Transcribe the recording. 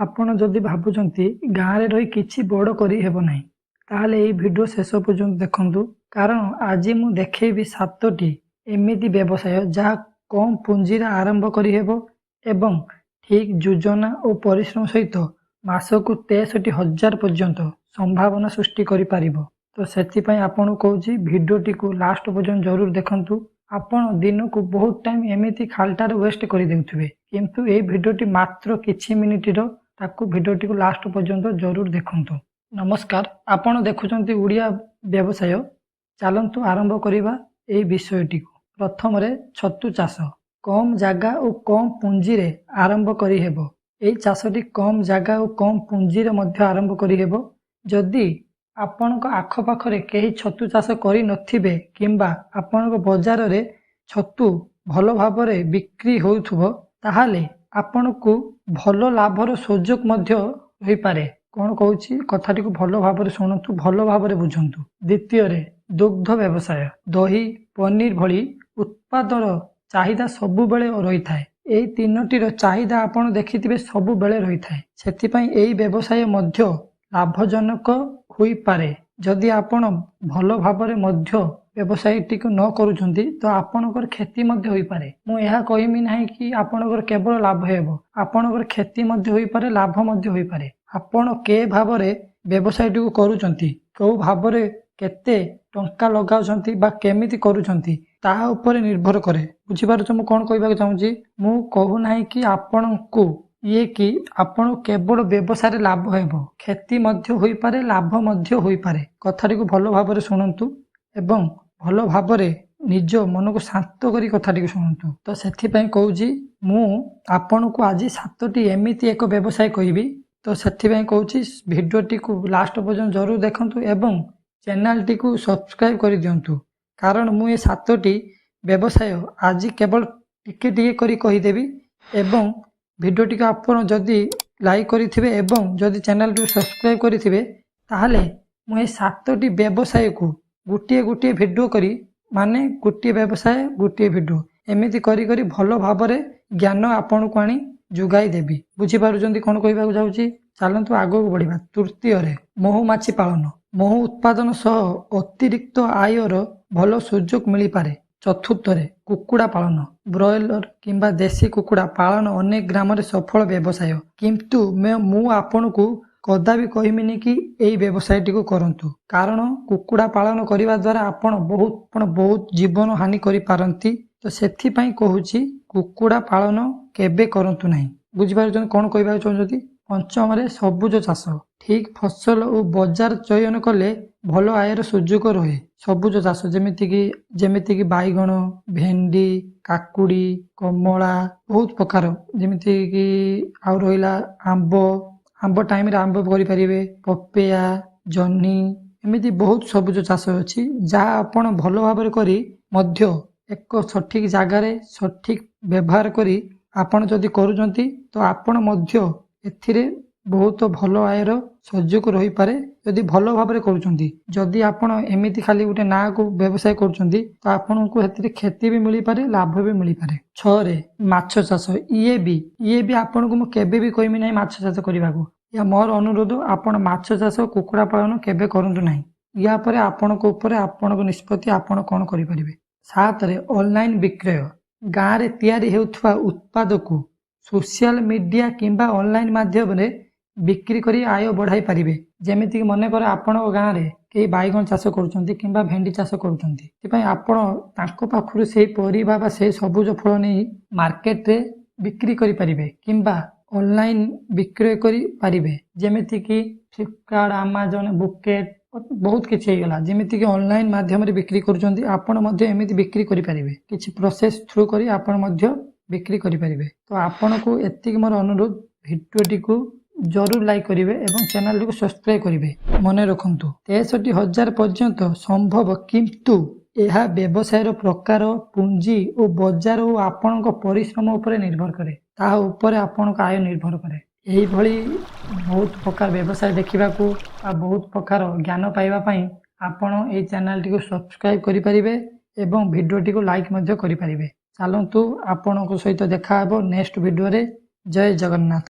ଆପଣ ଯଦି ଭାବୁଛନ୍ତି ଗାଁରେ ରହି କିଛି ବଡ଼ କରିହେବ ନାହିଁ, ତାହେଲେ ଏହି ଭିଡ଼ିଓ ଶେଷ ପର୍ଯ୍ୟନ୍ତ ଦେଖନ୍ତୁ। କାରଣ ଆଜି ମୁଁ ଦେଖେଇବି 7ଟି ଏମିତି ବ୍ୟବସାୟ ଯାହା କମ୍ ପୁଞ୍ଜିରେ ଆରମ୍ଭ କରିହେବ ଏବଂ ଠିକ୍ ଯୋଜନା ଓ ପରିଶ୍ରମ ସହିତ ମାସକୁ 63,000 ପର୍ଯ୍ୟନ୍ତ ସମ୍ଭାବନା ସୃଷ୍ଟି କରିପାରିବ। ତ ସେଥିପାଇଁ ଆପଣଙ୍କୁ କହୁଛି, ଭିଡ଼ିଓଟିକୁ ଲାଷ୍ଟ ପର୍ଯ୍ୟନ୍ତ ଜରୁର ଦେଖନ୍ତୁ। ଆପଣ ଦିନକୁ ବହୁତ ଟାଇମ୍ ଏମିତି ଖାଲିଟାରେ ୱେଷ୍ଟ କରିଦେଉଥିବେ, କିନ୍ତୁ ଏଇ ଭିଡ଼ିଓଟି ମାତ୍ର କିଛି ମିନିଟର, ତାକୁ ଭିଡ଼ିଓଟିକୁ ଲାଷ୍ଟ ପର୍ଯ୍ୟନ୍ତ ଜରୁର ଦେଖନ୍ତୁ। ନମସ୍କାର, ଆପଣ ଦେଖୁଛନ୍ତି ଓଡ଼ିଆ ବ୍ୟବସାୟ। ଚାଲନ୍ତୁ ଆରମ୍ଭ କରିବା ଏଇ ବିଷୟଟିକୁ। ପ୍ରଥମରେ ଛତୁ ଚାଷ। କମ୍ ଜାଗା ଓ କମ୍ ପୁଞ୍ଜିରେ ଆରମ୍ଭ କରିହେବ। ଏଇ ଚାଷଟି କମ୍ ଜାଗା ଓ କମ୍ ପୁଞ୍ଜିରେ ମଧ୍ୟ ଆରମ୍ଭ କରିହେବ। ଯଦି ଆପଣଙ୍କ ଆଖପାଖରେ କେହି ଛତୁ ଚାଷ କରିନଥିବେ କିମ୍ବା ଆପଣଙ୍କ ବଜାରରେ ଛତୁ ଭଲ ଭାବରେ ବିକ୍ରି ହେଉଥିବ, ତାହେଲେ ଆପଣଙ୍କୁ ଭଲ ଲାଭର ସୁଯୋଗ ମଧ୍ୟ ହୋଇପାରେ। କ'ଣ କହୁଛି, କଥାଟିକୁ ଭଲ ଭାବରେ ଶୁଣନ୍ତୁ, ଭଲ ଭାବରେ ବୁଝନ୍ତୁ। ଦ୍ୱିତୀୟରେ ଦୁଗ୍ଧ ବ୍ୟବସାୟ। ଦହି, ପନିର ଭଳି ଉତ୍ପାଦର ଚାହିଦା ସବୁବେଳେ ରହିଥାଏ। ଏଇ ତିନୋଟିର ଚାହିଦା ଆପଣ ଦେଖିଥିବେ ସବୁବେଳେ ରହିଥାଏ। ସେଥିପାଇଁ ଏଇ ବ୍ୟବସାୟ ମଧ୍ୟ ଲାଭଜନକ ହୋଇପାରେ। ଯଦି ଆପଣ ଭଲ ଭାବରେ ମଧ୍ୟ ବ୍ୟବସାୟଟିକୁ ନ କରୁଛନ୍ତି, ତ ଆପଣଙ୍କର କ୍ଷତି ମଧ୍ୟ ହୋଇପାରେ। ମୁଁ ଏହା କହିବି ନାହିଁ କି ଆପଣଙ୍କର କେବଳ ଲାଭ ହେବ। ଆପଣଙ୍କର କ୍ଷତି ମଧ୍ୟ ହୋଇପାରେ, ଲାଭ ମଧ୍ୟ ହୋଇପାରେ। ଆପଣ କେ ଭାବରେ ବ୍ୟବସାୟଟିକୁ କରୁଛନ୍ତି, କେଉଁ ଭାବରେ କେତେ ଟଙ୍କା ଲଗାଉଛନ୍ତି ବା କେମିତି କରୁଛନ୍ତି, ତାହା ଉପରେ ନିର୍ଭର କରେ। ବୁଝିପାରୁଛ ମୁଁ କ'ଣ କହିବାକୁ ଚାହୁଁଛି? ମୁଁ କହୁନାହିଁ କି ଆପଣଙ୍କୁ ଇଏ କି ଆପଣ କେବଳ ବ୍ୟବସାୟରେ ଲାଭ ହେବ। କ୍ଷତି ମଧ୍ୟ ହୋଇପାରେ, ଲାଭ ମଧ୍ୟ ହୋଇପାରେ। କଥାଟିକୁ ଭଲ ଭାବରେ ଶୁଣନ୍ତୁ ଏବଂ ଭଲ ଭାବରେ ନିଜ ମନକୁ ଶାନ୍ତ କରି କଥାଟିକୁ ଶୁଣନ୍ତୁ। ତ ସେଥିପାଇଁ କହୁଛି, ମୁଁ ଆପଣଙ୍କୁ ଆଜି 7ଟି ଏମିତି ଏକ ବ୍ୟବସାୟ କହିବି। ତ ସେଥିପାଇଁ କହୁଛି, ଭିଡ଼ିଓଟିକୁ ଲାଷ୍ଟ ପର୍ଯ୍ୟନ୍ତ ଜରୁର ଦେଖନ୍ତୁ ଏବଂ ଚ୍ୟାନେଲଟିକୁ ସବସ୍କ୍ରାଇବ୍ କରିଦିଅନ୍ତୁ। କାରଣ ମୁଁ ଏ 7ଟି ବ୍ୟବସାୟ ଆଜି କେବଳ ଟିକେ ଟିକେ କରି କହିଦେବି ଏବଂ ଭିଡ଼ିଓଟିକୁ ଆପଣ ଯଦି ଲାଇକ୍ କରିଥିବେ ଏବଂ ଯଦି ଚ୍ୟାନେଲଟିକୁ ସବସ୍କ୍ରାଇବ୍ କରିଥିବେ, ତାହେଲେ ମୁଁ ଏ 7ଟି ବ୍ୟବସାୟକୁ ଗୋଟିଏ ଗୋଟିଏ ଭିଡ଼ିଓ କରି, ମାନେ ଗୋଟିଏ ବ୍ୟବସାୟ ଗୋଟିଏ ଭିଡ଼ିଓ, ଏମିତି କରି କରି ଭଲ ଭାବରେ ଜ୍ଞାନ ଆପଣଙ୍କୁ ଆଣି ଯୋଗାଇ ଦେବି। ବୁଝିପାରୁଛନ୍ତି କ'ଣ କହିବାକୁ ଯାଉଛି? ଚାଲନ୍ତୁ ଆଗକୁ ବଢ଼ିବା। ତୃତୀୟରେ ମହୁମାଛି ପାଳନ। ମହୁ ଉତ୍ପାଦନ ସହ ଅତିରିକ୍ତ ଆୟର ଭଲ ସୁଯୋଗ ମିଳିପାରେ। ଚତୁର୍ଥରେ କୁକୁଡ଼ା ପାଳନ। ବ୍ରଏଲର କିମ୍ବା ଦେଶୀ କୁକୁଡ଼ା ପାଳନ ଅନେକ ଗ୍ରାମରେ ସଫଳ ବ୍ୟବସାୟ। କିନ୍ତୁ ମୁଁ ଆପଣଙ୍କୁ କଦାପି କହିବିନି କି ଏଇ ବ୍ୟବସାୟଟିକୁ କରନ୍ତୁ। କାରଣ କୁକୁଡ଼ା ପାଳନ କରିବା ଦ୍ୱାରା ଆପଣ ବହୁତ ଜୀବନ ହାନି କରିପାରନ୍ତି। ତ ସେଥିପାଇଁ କହୁଛି, କୁକୁଡ଼ା ପାଳନ କେବେ କରନ୍ତୁ ନାହିଁ। ବୁଝିପାରୁଛନ୍ତି କ'ଣ କହିବାକୁ ଚାହୁଁଛନ୍ତି? ପଞ୍ଚମରେ ସବୁଜ ଚାଷ। ଠିକ୍ ଫସଲ ଓ ବଜାର ଚୟନ କଲେ ଭଲ ଆୟର ସୁଯୋଗ ରହେ। ସବୁଜ ଚାଷ ଯେମିତିକି ବାଇଗଣ, ଭେଣ୍ଡି, କାକୁଡ଼ି, କମଳା, ବହୁତ ପ୍ରକାର, ଯେମିତିକି ଆଉ ରହିଲା ଆମ୍ବ। ଆମ୍ବ ଟାଇମରେ ଆମ୍ବ କରିପାରିବେ, ପପେୟା, ଜହ୍ନି, ଏମିତି ବହୁତ ସବୁଜ ଚାଷ ଅଛି, ଯାହା ଆପଣ ଭଲ ଭାବରେ କରି ମଧ୍ୟ ଏକ ସଠିକ୍ ଜାଗାରେ ସଠିକ୍ ବ୍ୟବହାର କରି ଆପଣ ଯଦି କରୁଛନ୍ତି, ତ ଆପଣ ମଧ୍ୟ ଏଥିରେ ବହୁତ ଭଲ ଆୟର ସୁଯୋଗ ରହିପାରେ, ଯଦି ଭଲ ଭାବରେ କରୁଛନ୍ତି। ଯଦି ଆପଣ ଏମିତି ଖାଲି ଗୋଟେ ନାଁକୁ ବ୍ୟବସାୟ କରୁଛନ୍ତି, ତ ଆପଣଙ୍କୁ ସେଥିରେ କ୍ଷତି ବି ମିଳିପାରେ, ଲାଭ ବି ମିଳିପାରେ। ଛଅରେ ମାଛ ଚାଷ। ଇଏ ବି ଆପଣଙ୍କୁ ମୁଁ କେବେ ବି କହିବି ନାହିଁ ମାଛ ଚାଷ କରିବାକୁ। ଏହା ମୋର ଅନୁରୋଧ, ଆପଣ ମାଛ ଚାଷ, କୁକୁଡ଼ା ପାଳନ କେବେ କରନ୍ତୁ ନାହିଁ। ୟା ପରେ ଆପଣଙ୍କ ଉପରେ ଆପଣଙ୍କ ନିଷ୍ପତ୍ତି, ଆପଣ କ'ଣ କରିପାରିବେ। ସାତରେ ଅନଲାଇନ୍ ବିକ୍ରୟ। ଗାଁରେ ତିଆରି ହେଉଥିବା ଉତ୍ପାଦକୁ ସୋସିଆଲ ମିଡ଼ିଆ କିମ୍ବା ଅନଲାଇନ୍ ମାଧ୍ୟମରେ ବିକ୍ରି କରି ଆୟ ବଢ଼ାଇ ପାରିବେ। ଯେମିତିକି ମନେକର ଆପଣଙ୍କ ଗାଁରେ କେହି ବାଇଗଣ ଚାଷ କରୁଛନ୍ତି କିମ୍ବା ଭେଣ୍ଡି ଚାଷ କରୁଛନ୍ତି, ସେଥିପାଇଁ ଆପଣ ତାଙ୍କ ପାଖରୁ ସେଇ ପରିବା ବା ସେଇ ସବୁଜ ଫଳ ନେଇ ମାର୍କେଟରେ ବିକ୍ରି କରିପାରିବେ କିମ୍ବା ଅନଲାଇନ୍ ବିକ୍ରୟ କରିପାରିବେ। ଯେମିତିକି ଫ୍ଲିପକାର୍ଟ, ଆମାଜନ, ବୁକେଟ୍, ବହୁତ କିଛି ହେଇଗଲା। ଯେମିତିକି ଅନଲାଇନ୍ ମାଧ୍ୟମରେ ବିକ୍ରି କରୁଛନ୍ତି, ଆପଣ ମଧ୍ୟ ଏମିତି ବିକ୍ରି କରିପାରିବେ। କିଛି ପ୍ରୋସେସ୍ ଥ୍ରୁ କରି ଆପଣ ମଧ୍ୟ ବିକ୍ରି କରିପାରିବେ। ତ ଆପଣଙ୍କୁ ଏତିକି ମୋର ଅନୁରୋଧ, ଭିଡ଼ିଓଟିକୁ ଜରୁର ଲାଇକ୍ କରିବେ ଏବଂ ଚ୍ୟାନେଲଟିକୁ ସବସ୍କ୍ରାଇବ୍ କରିବେ। ମନେ ରଖନ୍ତୁ, 63,000 ପର୍ଯ୍ୟନ୍ତ ସମ୍ଭବ, କିନ୍ତୁ ଏହା ବ୍ୟବସାୟର ପ୍ରକାର, ପୁଞ୍ଜି ଓ ବଜାର ଓ ଆପଣଙ୍କ ପରିଶ୍ରମ ଉପରେ ନିର୍ଭର କରେ। ତାହା ଉପରେ ଆପଣଙ୍କ ଆୟ ନିର୍ଭର କରେ। ଏହିଭଳି ବହୁତ ପ୍ରକାର ବ୍ୟବସାୟ ଦେଖିବାକୁ ବା ବହୁତ ପ୍ରକାର ଜ୍ଞାନ ପାଇବା ପାଇଁ ଆପଣ ଏଇ ଚ୍ୟାନେଲଟିକୁ ସବସ୍କ୍ରାଇବ୍ କରିପାରିବେ ଏବଂ ଭିଡ଼ିଓଟିକୁ ଲାଇକ୍ ମଧ୍ୟ କରିପାରିବେ। ଚାଲନ୍ତୁ, ଆପଣଙ୍କ ସହିତ ଦେଖା ହେବ ନେକ୍ସଟ ଭିଡ଼ିଓରେ। ଜୟ ଜଗନ୍ନାଥ।